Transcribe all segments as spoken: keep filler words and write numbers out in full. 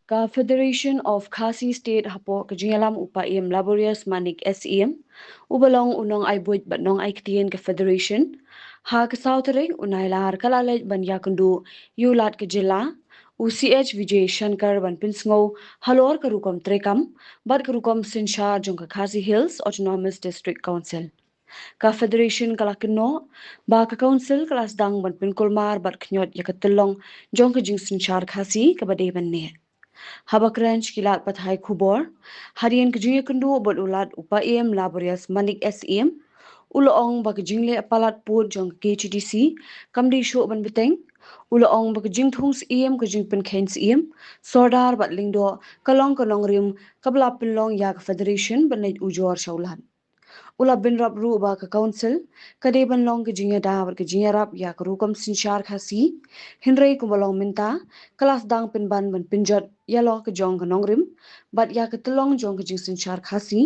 Ka Federation of Khasi State hapoh ka jingïalam u Paiem Laborious Manik Syiem, uba long u nongai buit bad nongai ktien ka Federation, ha ka saw tarik u Nailar ka la leit ban ïakynduh ïa u Lat ka jylla, u C H Vijay Shankar, ban pynsngew halor ka rukom treikam bad ka rukom synshar jong ka Khasi Hills Autonomous District Council. Ka Federation ka la kynnoh ba ka Council ka la sdang ban pynkulmar bad khñiot ïa ka tyllong jong ka jingsynshar Khasi kaba dei ban neh. Haba kren sha ki lad pathai khubor hadien ka jingïakynduh bad u Lat u Paiem Laborious Manik Syiem, u la ong ba ka jingleh palat pud jong ka K H A D C kam dei shuh ban bteng. U la ong ba ka jingthung Syiem, ka jingpynkheiñ Syiem, Sordar bad Lyngdoh ka long ka nongrim kaba la pynlong ïa ka Federation ban leit ujor sha u Lat. U la bynrap ruh ba ka Council ka dei ban long ka jingïada bad ka jingïarap ïa ka rukom synshar Khasi, hynrei kumba long mynta ka la sdang pynban ban pynjot ïa la ka jong ka nongrim bad ïa ka tyllong jong ka jingsynshar Khasi.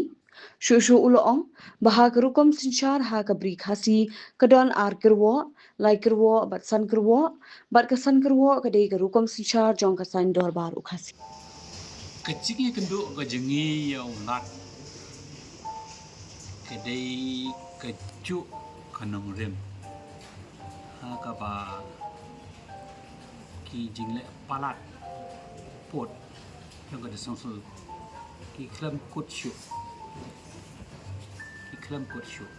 Shuh shuh u la ong ba ha ka rukom synshar ha ka Bri Khasi ka don ar kyrwoh, lai kyrwoh bad san kyrwoh, bad ka san kyrwoh ka dei ka rukom synshar jong ka Saiñ Dorbar u Khasi. Ka jingïakynduh ka jong ngi ïa u Lat ka dei kajuh ka nongrim ha kaba ki jingleh palat pud jong ka District Council ki khlem kut shuh, ki khlem kut shuh.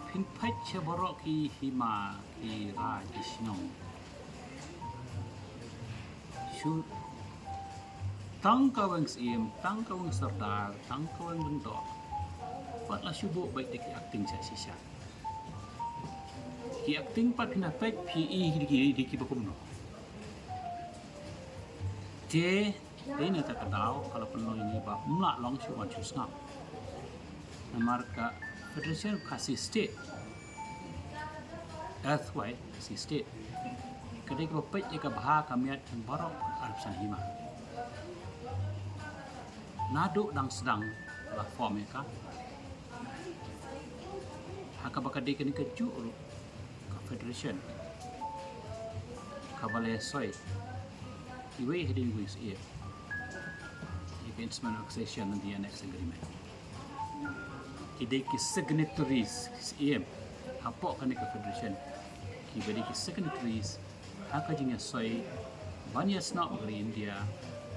Phin peit sha baroh ki hima, ki rai, ki shnong. Shu tang ka weng Syiem, tang ka weng Sordar, tang ka weng Lyngdoh, pat la shu buh beit da ki acting sha shisha. Ki acting pat phin peit phi i ki, ki, ki ba kumno. Te dei na kata ka daw ka la pynlong ïa ngi ba ym lah long shu wan shu sngap. Namar ka Federation of Khasi State, F Y Khasi State, ka dei kaba peit ïa ka bha ka miat jong baroh arphew san hima. Naduh dang sdang la form ïa ka, ha kaba ka dei kane kajuh ruh ka Federation kaba la soi iwei hadien iwei Syiem ïa ka Instrument of Accession and the Annex Agreement. Ki dei ki signatories Syiem hapoh kane ka Federation, kiba dei ki signatories ha ka jingïasoi ban ïasnoh bad ka ri India,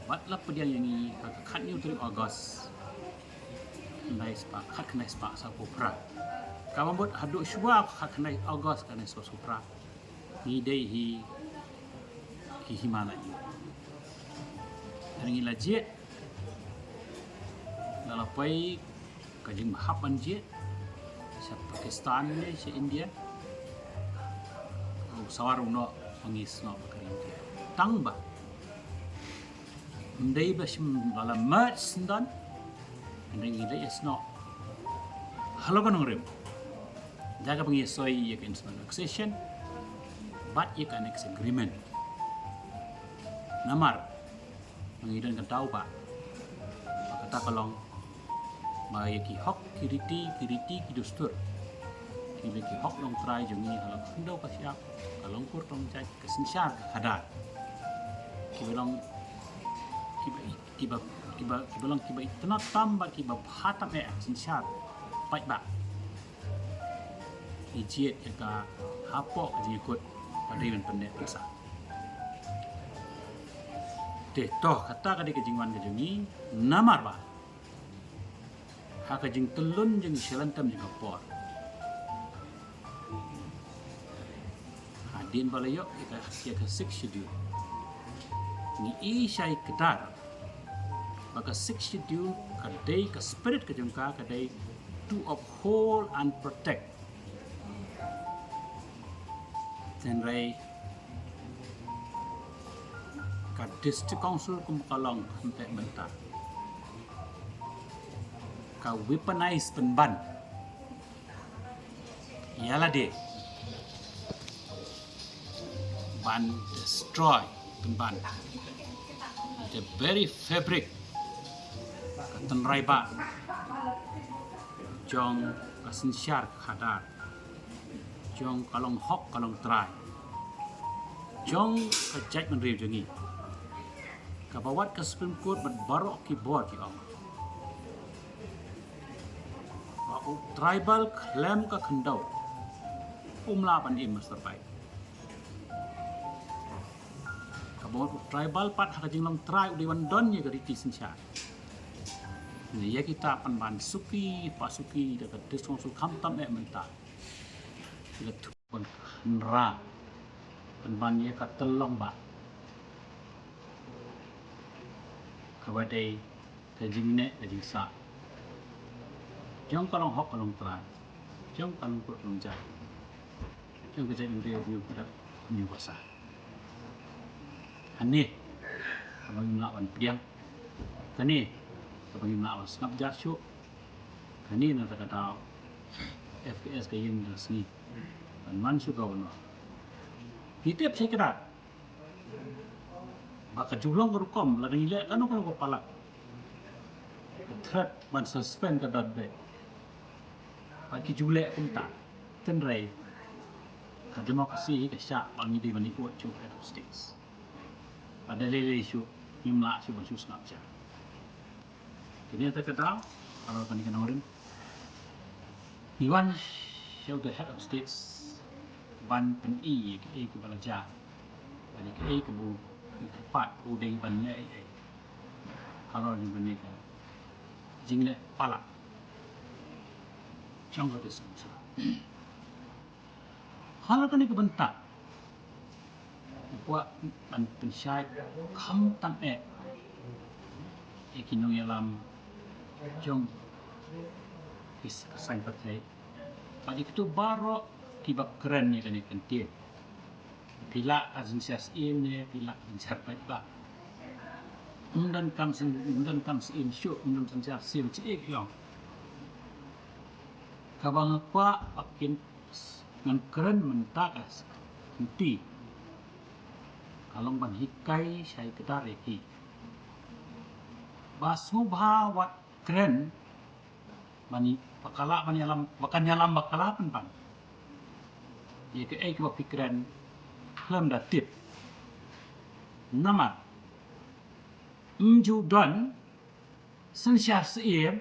bad la pdiang ïa ngi ha ka khathynñiew tarik August, khyndai spah, khatkhyndai spah sawphew phra. Kaba mut haduh shuwa khatkhyndai August khatkhyndai spah sawphew phra, ngi dei hi ki hima la ïoh. Te ngi la jied, la la poi ka jingbahap ban jied sha Pakistan ne sha India. U sawar u noh ba ngi snoh bad ka ri India. Tang ba ym dei ba shim ba la merge syndon, hynrei ngi la ïasnoh halor ka nongrim da kaba ngi soi ïa ka Instrument of Accession bad ïa ka Annex Agreement. Namar ngi don ka daw ba, ba kata ka long ba ïa ki hok, ki riti, ki riti, ki dustur, kiba ki hok longtrai jong ngi halor ka khyndew ka shyiap, ka longkur longjaid, ka synshar ka khadar, kiba long, kiba, kiba, kiba, kiba long kiba itynnad tam bad kiba bha tam eh synshar paidbah, ngi jied ïa ka hapoh ka jingïakut ba dei ban pynneh pynsah. Te to, kata ka dei ka jingwan ka jong ngi, namar ba ha ka jingtyllun jong ngi sha lynter jong ka por, hadien ba la ïoh ïa ka, ïa ka Sixth Schedule, ngi i shai kdar ba ka Sixth Schedule ka dei, ka spirit ka jong ka ka dei to uphold and protect. Hynrei ka District Council kum ka long hynte mynta ka weaponize pynban ïa lade ban destroy pynban the very fabric, ka tynrai bah jong ka synshar khadar jong ka long hok ka long trai jong ka jaitbynriew jong ngi. Kaba wat ka Supreme Court bad baroh ki bor ki ong ba u tribal khlem ka khyndew um lah ban im master bai. Kaba wat u tribal pat ha ka jinglong trai u dei ban don ïa ka riti synshar. Ne ïa kita pynban suki pa suki da ka district council khamtam eh mynta. Ki la thuh ban khynra pynban ïa ka tyllong ba kaba dei ka jingneh ka jingsah jong ka long hok ka long trai, jong ka long kut long jait, jong ka jaitbynriew, hynñiew kdar, hynñiew basa. Kane kaba ngim lah ban pdiang, kane kaba ngim lah ban sngap jar shuh. Kane na kata ka daw F K S ka ïeng da sngi ban man shu governor. Ngi tip shai kdar ba ka ju long ka rukom lada ngi leh kano kano ka palat, ka threat ban suspend ka dot beit. Ba ki ju leh kumta, tynrai ka democracy hi ka shah ba ngi dei ban ïoh shuh head of states. Ba da lei lei shuh ngim lah shuh ban shu sngap jar. Kine te ka daw, halor kane ka nongrim, ngi wan sha u head of states ban pyni ïa kaei kaba la jia, bad ïa kaei kaba u kyrpad u dei ban leh ïa kaei halor jong kane ka jingleh palat jong ka district council. Halor kane ka bynta u kwah ban pynshai khamtam eh ïa ki nongïalam jong ki saiñ pyrthei bad ïa kito baroh kiba kren ïa kane ka kyntien. Phi lah ka synshar syiem ne phi lah ka synshar paidbah, ym donkam syn, ym donkam syiem shuh, ym don synshar syiem shuh, eh, ki ong. Kaba nga kwah ba kin ngan kren mynta ka sngi ka long ban hikai shai kdar ïa ki ba sngewbha wat kren ban i-, ba ka lah ban ïalam, ba kan ïalam bakla pynban ïa kaei kaba phi kren khlem da tip. Namar ym ju don synshar syiem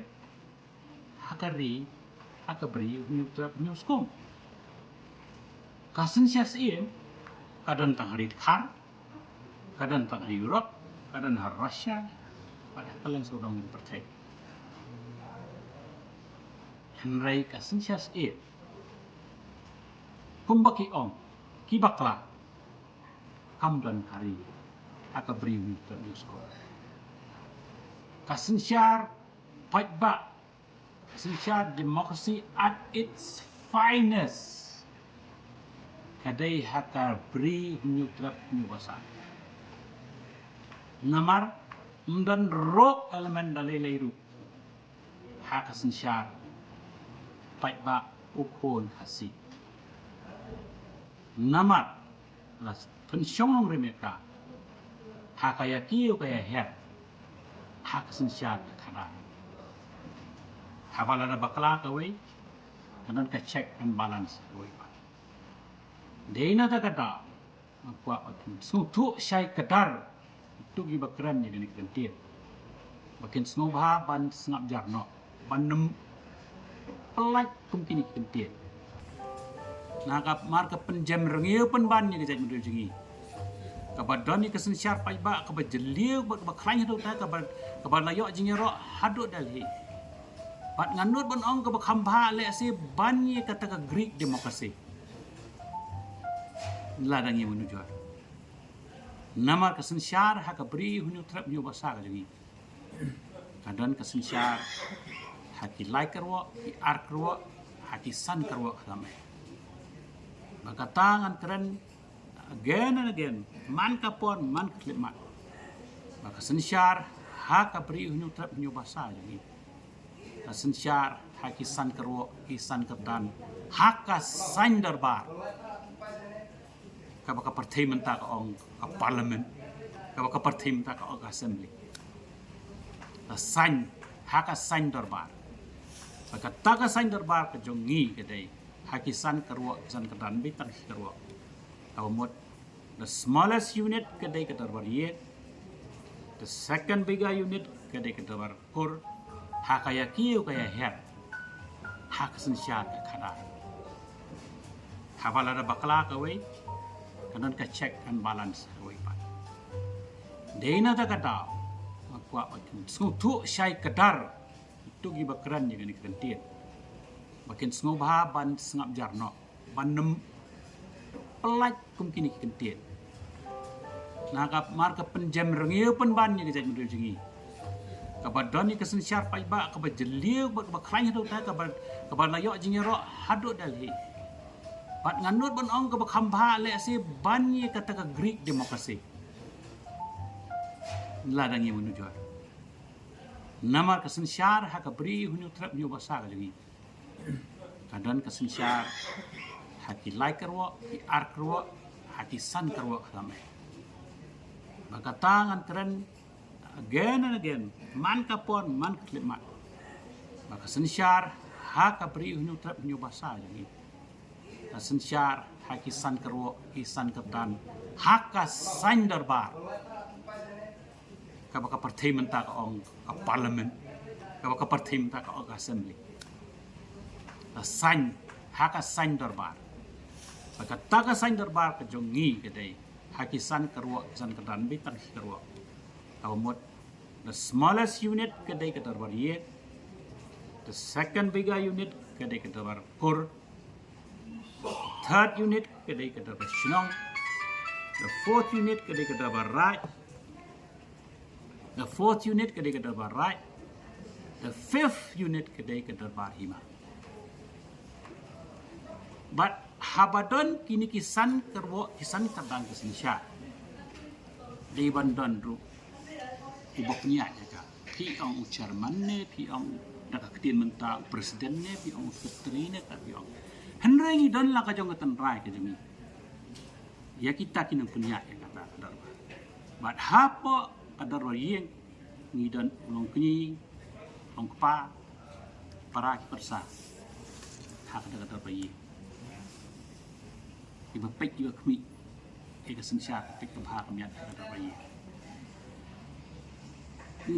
ha ka ri, ha ka bri u Hynñiewtrep Hynñiewskum. Ka synshar syiem ka don tang ha ri Dkhar, ka don tang ha Europe, ka don ha Russia, bad ha kylleng sawdong ka pyrthei. Hynrei ka synshar syiem kumba ki ong ki bakla kam don ha ri, ha ka bri u Hynñiewtrep Hynñiewskum. Ka synshar paidbah, ka synshar democracy at its finest ka dei ha ka bri u Hynñiewtrep Hynñiewbasa. Namar ym don ruh element da lei lei ruh ha ka synshar paidbah u khun Khasi. Namar la pynshong nongrim ïa ka ha ka ïa kiew ka ïa her ha ka synshar ka khadar. Haba lada bakla kawei ka don ka check and balance kawei pat. Dei na kata ka daw nga kwah ba kin sngewthuh shai kdar ïa kito kiba kren ïa kane ka kyntien ba kin sngewbha ban sngap jar noh, ban nym pyllait kum kine ki kyntien. Namar ka pynjem rngiew pynban ïa ka jaitbynriew jong ngi kaba don ïa ka synshar paidbah kaba jylliew bad kaba khlaiñ haduh tai, kaba, kaba la ïoh jingïaroh haduh Delhi. Bad nga nud ban ong kaba kham bha lehse ban ïa kata ka Greek democracy. Lada ngi mynujor. Namar ka synshar ha ka bri u Hynñiewtrep Hynñiewbasa ka jong ngi ka don ka synshar ha ki lai kyrwoh, ki ar kyrwoh, ha ki san kyrwoh khlem eh. Ba kata ngan kren again and again, man ka por man ka khyllipmat, ba ka synshar ha ka bri u Hynñiewtrep Hynñiewbasa jong ngi ka synshar ha ki san kyrwoh, ki san kyrdan, ha ka saiñ dorbar. Kaba ka pyrthei mynta ka ong ka parliament, kaba ka pyrthei mynta ka ong ka assembly. Ka saiñ, ha ka saiñ dorbar. Ba kata ka saiñ dorbar ka jong ngi ka dei Ha ki san kyrwoh, ki san kyrdan, beit tang shi kyrwoh. Kaba mut, the smallest unit ka dei ka dorbar ïing. The second bigger unit ka dei ka dorbar kur. Ha ka ïa kiew ka ïa her, ha ka synshar ka khadar. Haba lada bakla kawei, ka don ka check and balance kawei pat. Dei na kata ka daw, nga kwah ba kin sngewthuh shai kdar ïa kiba kren ïa kane ka kyntien, ba kin sngewbha ban sngap jar noh, ban nym pyllait kum kine ki kyntien. Namar ka pynjem rngiew pynban ïa ka jaitbynriew jong ngi, kaba don ïa ka synshar paidbah kaba jylliew, kaba, kaba khlaiñ haduh tai, kaba, kaba la ïoh jingïaroh haduh Delhi. Bad ngan nud ban ong kaba kham bha lehse ban ïa kata ka Greek democracy. Lada ngi mynujor, namar ka synshar ha ka Bri Hynñiewtrep Hynñiewphew Saw ka jong ngi, ka don ka synshar ha ki lai kyrwoh, ki ar kyrwoh, ha ki san kyrwoh, ka la mih. Ba kata ngan kren again and again, man ka por, man ka khyllipmat, ba ka synshar ha ka Bri Hynñiewtrep Hynñiewphew Saw jong ngi, ka synshar ha ki san kyrwoh, ki san kyrdan, ha ka saiñ dorbar, kaba ka pyrthei mynta ka ong ka parliament, kaba ka pyrthei mynta ka ong ka assembly. Ka saiñ, ha ka saiñ dorbar. Ba kata ka saiñ dorbar ka jong ngi ka dei ha ki san kyrwoh, ki san kyrdan, beit tang shi kyrwoh. Kaba mut, the smallest unit ka dei ka dorbar ïing. The second bigger unit ka dei ka dorbar kur. Third unit ka dei ka dorbar shnong. The fourth unit ka dei ka dorbar raid. The fourth unit ka dei ka dorbar raid. The fifth unit ka dei ka dorbar hima. Bad haba don kine ki san kyrwoh, ki san kyrdan ka synshar, dei ban don ruh uba pynïaid ïa ka. Phi ong u chairman ne, phi ong da ka ktien mynta u president ne, phi ong u secretary ne, ta phi ong. Hynrei ngi don la ka jong ka tynrai ka jong ngi ïa kita ki nongpynïaid ïa kata ka dorbar. Bad hapoh ka dorbar ïing ngi don u longkñi, longkpa, para ki pyrsa ha kata ka dorbar ïing. Kiba peit, kiba khmih ïa ka synshar, ka peit ka bha ka miat ha ka dorbar ïing.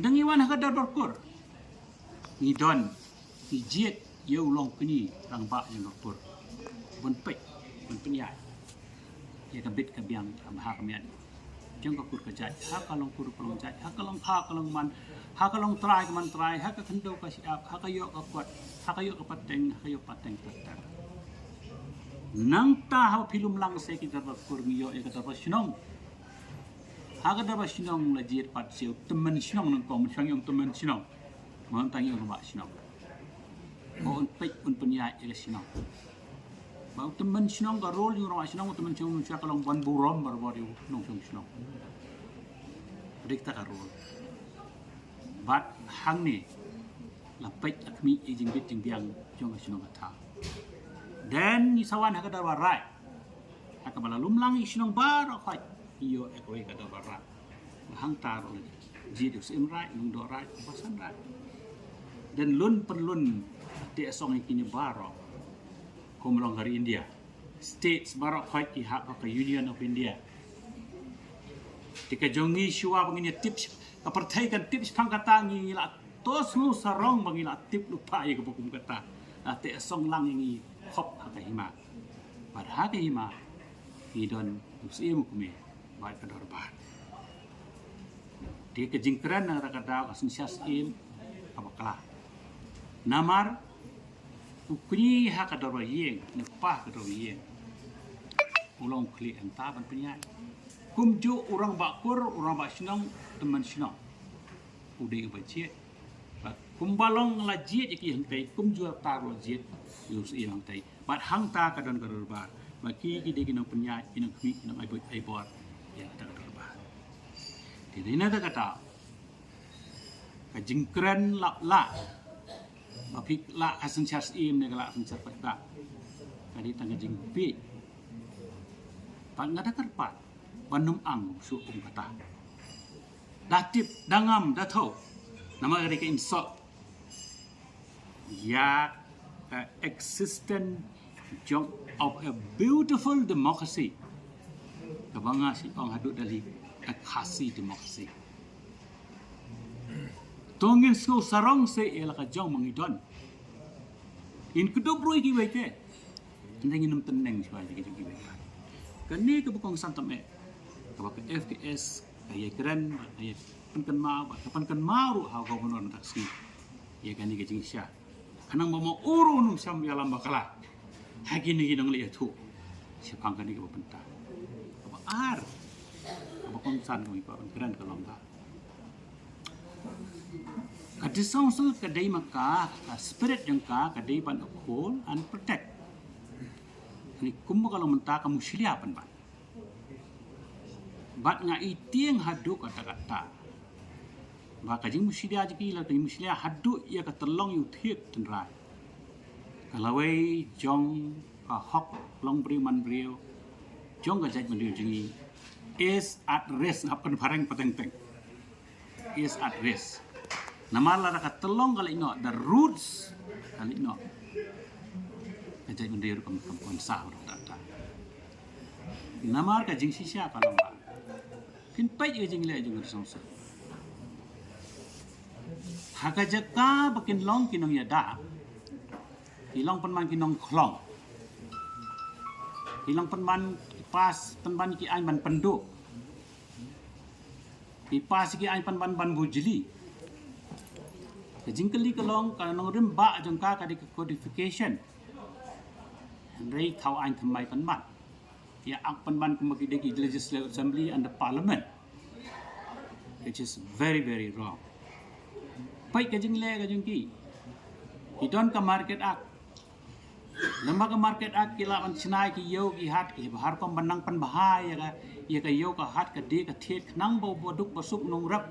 Dang ngi wan ha ka dorbar kur, ngi don, ngi jied ïa u longkñi rangbah jong ka kur ban peit, ban pynïaid ïa ka bit ka biang, ka bha ka miat jong ka kur ka jait, ha ka long kur ka long jait, ha ka long kha ka long man, ha ka long trai ka man trai, ha ka khyndew ka shyiap, ha ka ïoh ka kot, ha ka ïoh ka pateng, ha ka ïoh pateng ka ter. Nangta haba phi lum lang sha ki dorbar kur, ngi ïoh ïa ka dorbar shnong. Ha ka dorbar shnong la jied pat sha u tymmen shnong, nangta mynshwa ngi ong tymmen shnong, mynta ngi ong rangbah shnong. Ba un peit, un pynïaid ïa ka shnong. Ba u tymmen shnong, ka role jong u rangbah shnong, u tymmen shnong, mynshwa ka long ban burom barabor ïa u nongshong shnong. Dei kata ka role. Bad hangne la peit, la khmih ïa ka jingbit jingbiang jong ka shnong ka thaw. Then ngi sa wan ha ka dorbar raid, ha kaba la lum lang ïa ki shnong baroh khoit, ngi ïoh ïa kawei ka dorbar raid. Hangta ruh la jied ïa u Syiem Raid, u Lyngdoh Raid, u Basan Raid. Then lun pynlun, teh song ïa kine baroh, kum long ka ri India, states baroh khoit ki hap ha ka Union of India. Te ka jong ngi, shuwa ba ngin ïa tip, ka pyrthei kan tip shaphang kata, ngi la to sngew sarong ba ngi la tip lypa ïa kaba kum kata. La teh song lang ïa ngi khop ha ka hima. Bad ha ka hima ngi don u Syiem, u Kmie bad ka dorbar. Te ka jingkren na kata ka daw ka synshar syiem kaba kla. Namar u kñi ha ka dorbar ïing, u kpa ha ka dorbar ïing, u long u khlieh hangta ban pynïaid. Kumjuh u rangbah kur, u rangbah shnong, tymmen shnong, u dei uba jied. Bad kumba long la jied ïa ki hangtei, kumjuh ta ruh la jied ïa u Syiem hangtei. Bad hangta ka don ka dorbar, ba ki, ki dei ki nongpynïaid, ki nongkhmih, ki nongai buit ai bor ïa kata ka dorbar. Te dei na kata ka daw ka jingkren lap lah, ba phi lah ka synshar syiem ne ka lah synshar paidbah, ka dei tang ka jingbieit. Bad nga da kyrpad ban ym ang shuh kum kata. Da tip, da ngam, da thaw, namar ka dei ka insult ïa ka existence Jong of a beautiful democracy. Kaba nga shu ong haduh da lei, a Khasi democracy. To ngin sngew sarong seh ïa la ka jong ma ngi don. Ngin kdup ruh ïa kiwei te. Hynrei ngin ym tneng shuwa ïa ki jong kiwei pat. Kane kaba kongsan tam eh, kaba ka F K S ka ïakren, ka ïa pynkynmaw, bad ka pynkynmaw ruh ha u Governor mynta ka sngi ïa kane ka jingshisha. Khnang ba ma u ruh un ym sham ïalam bakla ha kine ki nongleh ïathuh shaphang kane kaba bynta. Kaba ar, kaba kongsan kaba ngi kwah ban kren ka long ba ka District Council ka dei ma ka, ka spirit jong ka ka dei ban uphold and protect. Kane kumba ka long mynta, ka mushlia pynban. Bad nga i tieng haduh katta katta ba ka jingmushlia jong ki, la ka jingmushlia haduh ïa ka tyllong ïa u thied tynrai, ka lawei jong ka hok long briew man briew jong ka jaitbynriew jong ngi is at risk. Hap kan phareng pateng teng, is at risk. Namar lada ka tyllong ka leit noh, the roots ka leit noh, ka jaitbynriew ruh kam, kam, kam sah ruh katta. Namar ka jingshisha ka long ba phin peit ïa ka jingleh jong ka District Council. Ha ka jaka ba kin long ki nongïada, ki long pynban ki nongkhlong, ki long pynban ki pass pynban ki aiñ ban pynduh, ki pass ki aiñ pynban ban bujli. Ka jingkylli ka long, ka nongrim bah jong ka ka dei ka codification. Hynrei thaw aiñ thymmai pynban, ïa ak pynban kumba ki dei ki Legislative Assembly and the Parliament, which is very, very wrong. Peit ka jingleh ka jong ki. Ki don ka Market Act. Lymda ka Market Act ki lah ban shna ïa ki ïew ki hat, ki bha rukom ban nang pynbha ïa ka, ïa ka ïew ka hat, ka die ka thied, khnang ba u baduk basuk nongrep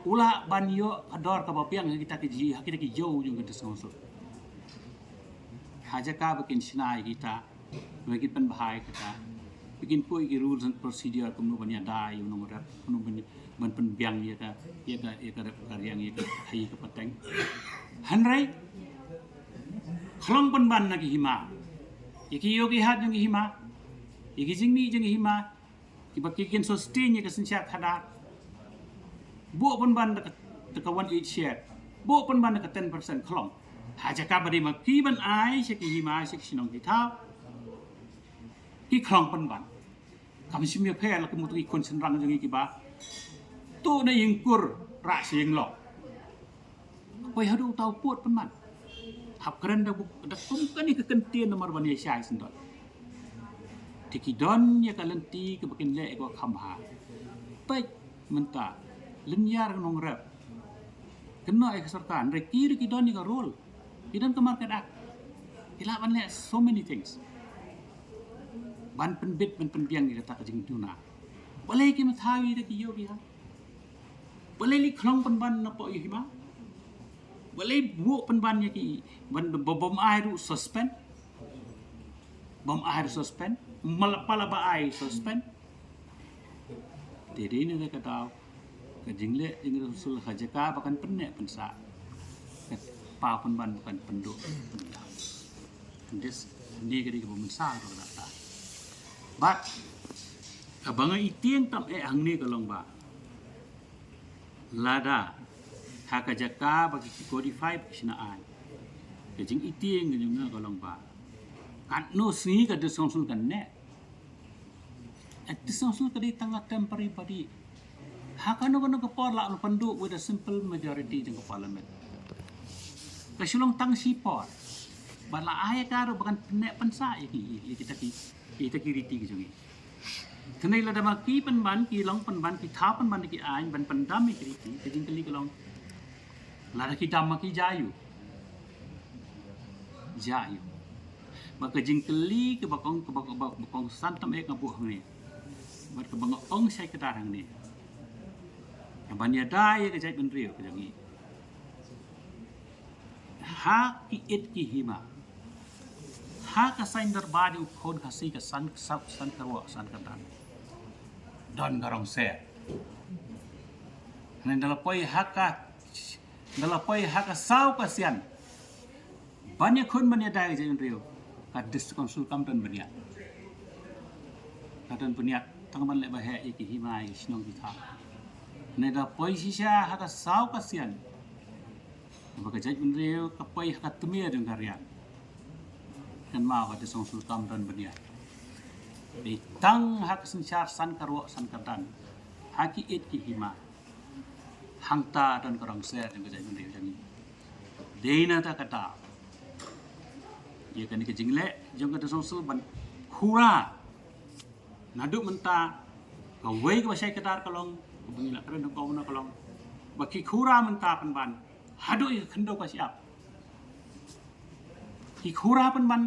u lah ban ïoh ka dor kaba biang ha kita ki ji, ha kita ki ïew jong ka District Council. Ha jaka ba kin shna ïa kita, ba kin pynbha ïa kita, ba kin poi ki rules and procedure kumno ban ïada ïa u nongrep, kumno ban, ban pynbiang ïa ka, ïa ka, ïa ka rep ka riang, ïa ka khaïi ka pateng. Hynrei khlong pynban na ki hima, ïa ki ïew ki hat jong ki hima, ïa ki jingmih jong ki hima, kiba ki kin sustain ïa ka synshar khadar. Buh pynban da ka, da ka one eighth share, buh pynban da ka ten percent, khlong. Ha jaka ba dei ma ki ban ai sha ki hima, sha ki shnong ki thaw, ki khlong pynban. Kam shym ïapher la kumto ki khun shynrang jong ngi kiba tuh na ïing kur, rah sha ïing lok. Poi haduh uta u pud pynban. Hap kren da buk, da kum kane ka kyntien namar ban ïa shai syndon. Te ki don ïa ka lynti kaba kin leh ïa ka kham bha. Peit mynta, lynñiar ka nongrep, kynnoh ïa ka sorkar, hynrei ki ruh ki don ïa ka role. Ki don ka Market Act. Ki lah ban leh so many things ban pynbit, ban pynbiang ïa kata ka jingduna. Balei kim thaw ïa ki ïew ki hat? Balei leit khlong pynban napoh ïew hima? Balei buh pynban ïa ki, ban, ba, bym ai ruh suspend? Bym ai ruh suspend? Mala pala ba ai suspend? Te dei na kata ka daw ka jingleh jong ka District Council ha jaka ba kan pynneh pynsah, ka paw pynban ba kan pynduh pyndown. This, ni ka dei kaba mynsaw ruh kata. But kaba nga i tieng tam eh hangne ka long ba lada ha ka jaka ba ki codify, ba ki shna aiñ, ka jingitieng ka jong nga ka long ba katno sngi ka District Council kan neh. Ka District Council ka dei tang ka temporary body. Ha kano kano ka por lah ban pynduh with a simple majority jong ka Parliament. Ka shu long tang shi por. Bad la ai ka ruh ba kan pynneh pynsah ïa ki, ïa kita ki, ïa kita ki riti ki jong ngi. Hynrei lada ma ki pynban, ki long pynban, ki thaw pynban da ki aiñ ban pyndam ïa ki riti, ka jingkylli ka long, lada ki dam ma ki, jia aiu? Jia aiu? Bad ka jingkylli kaba kong, kaba, kaba, kaba kongsan tam eh nga buh hangne, bad kaba nga ong shai kdar hangne, ban ïada ïa ka jaitbynriew ka jong ngi. Ha ki it ki hima, ha ka saiñ dorbar jong u khun Khasi ka san, san, san kyrwoh san kyrdan, don ka rong ser. Hynrei nda la poi ha ka, nda la poi ha ka saw ka sian ban ïakhun ban ïada ïa ka jaitbynriew, Ka District Council kam don bniat. Ka don bniat tang ban leh ba heh ïa ki hima ïa ki shnong ki thaw. Neda poi shisha ha ka saw ka sian ba ka jaitbynriew ka poi ha ka tmia jong ka rian. Kan ma ka District Council kam don bniat. Dei tang ha ka synshar san ka rok san ka dan ha ki ïit ki hima. Hangta don ka rong ser jong ka jaitbynriew jong ngi. Dei na ta kata ïa kane ka jingleh jong ka District Council ban khura. Naduh mynta kawei kaba shai kdar ka long, kaba ngi la kren ha kawei ka long, ba ki khura mynta pynban haduh ïa ka khyndew ka shyiap. Ki khura pynban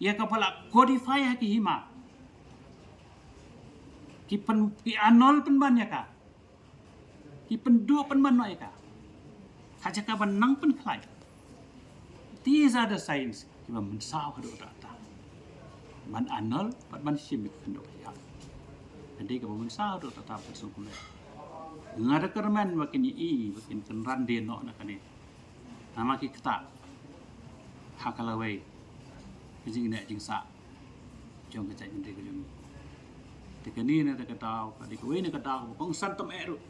ïa kaba la codify ha ki hima. Ki pyn, ki annul pynban ïa ka. Ki pynduh pynban noh ïa ka ha jaka ban nang pynkhlaiñ. These are the signs kiba mynsaw haduh katta ban annul bad ban shim ïa ka khyndew ka shyiap. Ka dei kaba mynsaw haduh katta ban sngewkmen. Nga da kyrmen ba kin ïohi ba kin kynran dien noh na kane. Namar ki ktah ha ka lawei ka jingneh jingsah jong ka jaitbynriew ka jong ngi. Te kane na kata ka daw ka dei kawei na ka daw kaba kongsan tam eh ruh.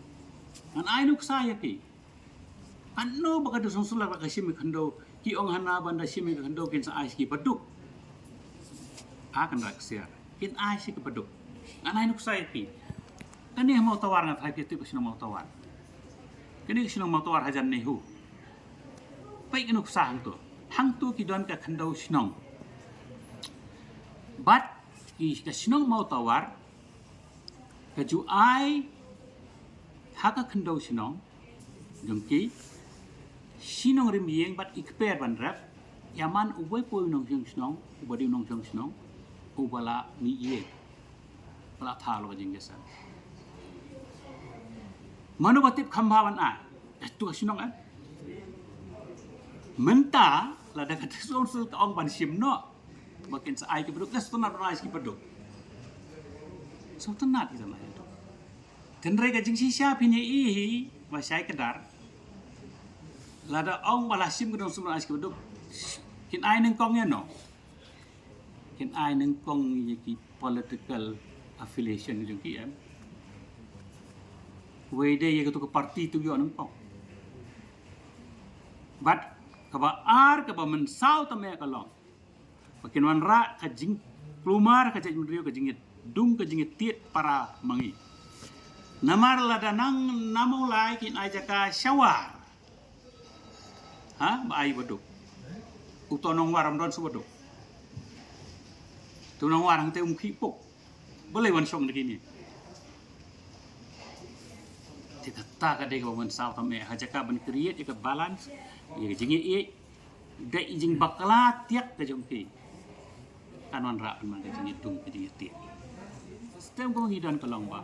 Ngan ai nuksa ïa ki. Katno ba ka District Council la ka shim ïa ka khyndew, ki ong hana ban da shim ïa ka khyndew kin sa ai sha ki baduk. Ha kan rak siar kin ai sha ki baduk. Ngan ai nuksa ïa ki. Kane ha Mawtawar, nga tharai phi tip ka shnong Mawtawar. Kane ka shnong Mawtawar hajan NEHU. Peit ka nuksa hangto. Hangto ki don ka khyndew shnong. Bad ki, ka shnong Mawtawar ka ju ai ha ka khyndew shnong jong ki shi nongrim ïing bad i kper ban rep ïa man uwei pa uwei u nongshong shnong, uba dei u nongshong shnong uba la mih ïing, ba la thaw la ka jingïaseng. Mano ba tip kham bha ban ai? Ka tu ka shnong eh. Mynta lada ka District Council ka ong ban shim noh ba kin sa ai ki baduk, ka sngewtynnat ban ai ki baduk. Sngewtynnat ki ban ai baduk. Tynrai ka jingshisha phin ïohi hi ba shai kdar. Lada ong ba la shim ka dong sum ai ki baduk, kin ai nyngkong ïa no? Kin ai nyngkong ïa ki political affiliation jong ki em. Wei dei ïa katu ka party tu ïoh nyngkong. Bad kaba ar kaba mynsaw tam eh ka long ba kin wanrah ka jingkulmar ka jaitbynriew, ka jingïadung, ka jingïatied para ma ngi. Namar lada nang na Mawlai kin ai jaka sha War. Ha, ba ai baduk. Uto u nongwar um don shuh baduk. Tu nongwar hangte um khih puk. Balei wan shong da kine? Te kata ka dei kaba mynsaw tam eh, ha jaka ban create ïa ka balance, ïa ka jingïeit, da i jingbakla tiak ka jong ki. Kan wanrah pynban ka jingïadung, ka jingïatied. System kaba ngi don ka long ba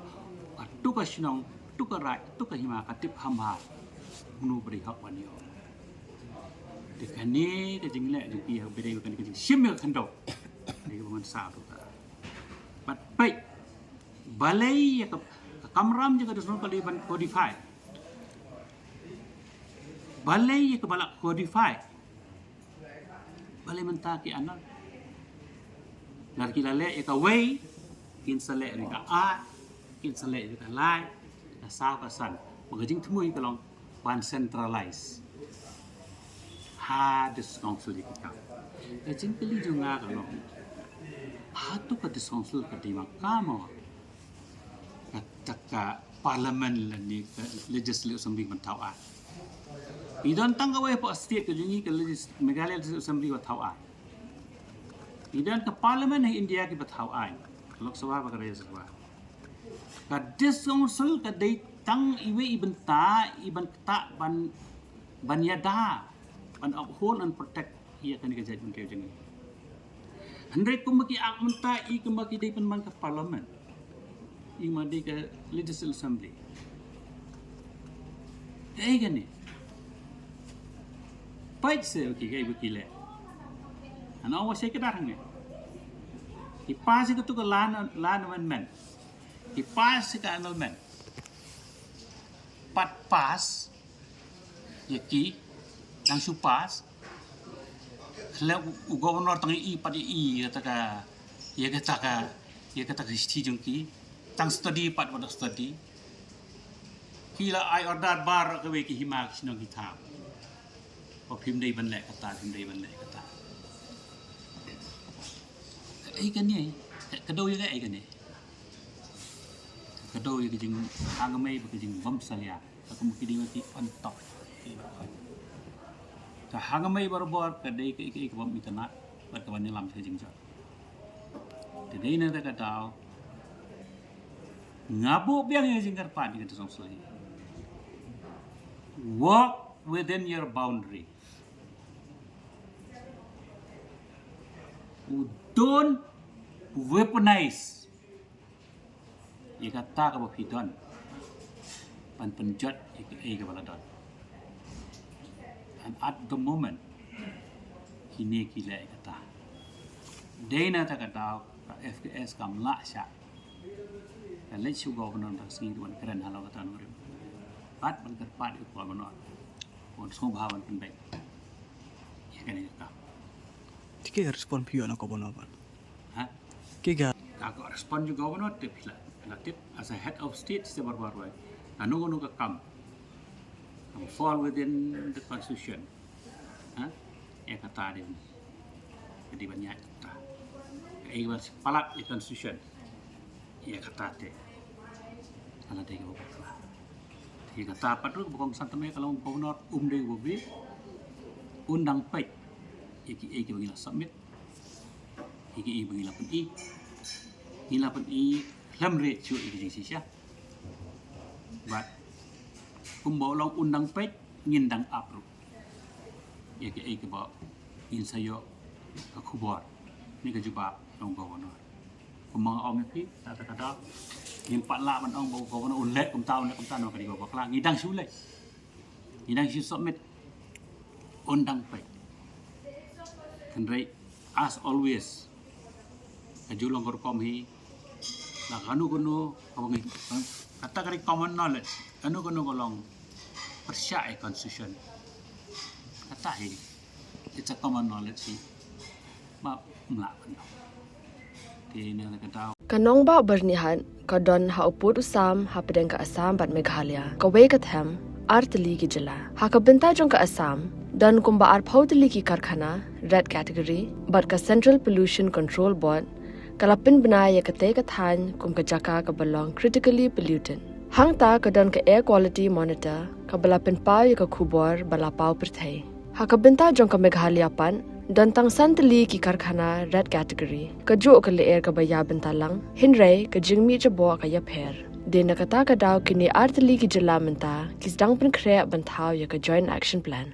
katu ka shnong, katu ka raid, katu ka hima ka tip kham bha kumno ba dei hok ban ïoh. Te kane ka jingleh jong ki ha ba dei kane ka jingshim ïa ka khyndew. Dei kaba mynsaw tu ka. Bad peit, balei ïa ka, ka kamram jong ka District Council ka dei ban codify? Balei ïa kaba la codify? Balei mynta ki annul? Lada ki la leh ïa kawei, kin sa leh ïa ka ar, kin sa leh ïa ka lai, ka saw, ka san. Ba ka jingthmu ka long ban centralize ha District Council ïa ki kam. Ka jingkylli jong nga ka long, hato ka District Council ka dei ma ka mo kata ka Parliament lane ka Legislative Assembly ban thaw aiñ? I don tang kawei hapoh state ka jong ngi, ka Legis-, Meghalaya Legislative Assembly ba thaw aiñ. I don ka Parliament ha India kiba thaw aiñ, ka Lok Sabha bad ka Rajya Sabha. Ka District Council ka dei tang iwei i bynta i ban ktah ban, ban ïada, ban uphold and protect ïa kane ka jaitbynriew jong ngi. Hynrei kumba ki act mynta, i kumba ki dei pynban ka Parliament, i ma dei ka Legislative Assembly. Kaei kane? Peit seh, okay, kaei ba ki leh. Hana ong ba shai kdar hangne. Ki pass ïa katu ka Land, Land Amendment. Ki pass ïa ka annulment. Pat pass ïa ki, dang shu pass, Khlem u governor tang i pat i ïa kata ka, ïa kata ka, ïa kata ka history jong ki, tang study pat wat study. Ki la ai order baroh kawei ki hima ki shnong ki thaw. Ba phim dei ban leh kata, phim dei ban leh kata. Ei kane, ka dei ïa ka ei kane. Ka dei ïa ka jinghangamei bad ka jingbymsalia. Ka kum ki dei ki on top. Ka hangamei barabor ka dei ka ei ka ei ka bym itynnad bad ka ban ïalam ka jingjot. Te dei na kata ka daw nga buh biang ïa ka jingkyrpad ïa ka Seng Sahlang. Work within your boundary. Don't weaponize ïa kata kaba phi don ban pynjot ïa kaei kaba la don. And at the moment kine ki leh ïa kata. Dei na kata ka daw ka F K S kam lah shah. Ka leit sha u governor da ka sngi ban kren halor kata nongrim. Bad ban kyrpad ïa u governor ban sngewbha ban pynbeit ïa kane ka kam. Te ki respond phi ïoh na u governor ban? Ha? Ki ga. Ka ko respond ju governor te phi la, phi la tip as a head of state se barabor. Kano kano ka kam, kam fall within the constitution. Ha? Ïa kata dei ka dei ban ïaid kata. Ka ei ban palat ïa constitution. Ïa kata te ka la dei kaba bakla. Ïa kata pat ruh ba kongsan tymmen ka long governor um dei uba bit. Un dang peit ïa kiei kiba ngi la submit. Ïa kiei ba ngi la pyni. Ngi la pyni khlem rit shuh ïa ki jingshisha. Bad kumba u long un dang peit ngin dang ap ruh. Ïa kiei kiba ngin sa ïoh ka khubor ne ka jubab na u governor. Kumba nga ong ïa phi, ta ta ka daw ngim pat lah ban ong ba u governor un leh kumta, un leh kumta, na ka dei kaba bakla. Ngi dang shu leh, ngi dang shu submit, un dang peit. Hynrei as always ka ju long ka rukom hi, la kano kano kaba ngi, kata ka dei common knowledge, kano kano ka long pyrshah ïa constitution. Kata hi, it's a common knowledge hi. Ba mlah ban long. Te ne ka daw. Ka nongbah Byrnihat ka don ha u pud u sam hapdeng ka Assam bad Meghalaya. Kawei ka them, ar tylli ki jylla. Ha ka bynta jong ka Assam, don kumba arphew tylli ki karkhana red category, bad ka Central Pollution Control Board ka la pynbna ïa katei ka thaiñ kum ka jaka kaba long critically polluted. Hangta ka don ka Air Quality Monitor kaba la pynpaw ïa ka khubor ba la paw pyrthei. Ha ka bynta jong ka Meghalaya pat, don tang san tylli ki karkhana red category. Kajuh ka lyer kaba ïa bynta lang, hynrei ka jingmih jaboh ka ïapher. Dei na kata ka daw kine ar tylli ki jylla mynta ki sdang pynkhreh ban thaw ïa ka Joint Action Plan.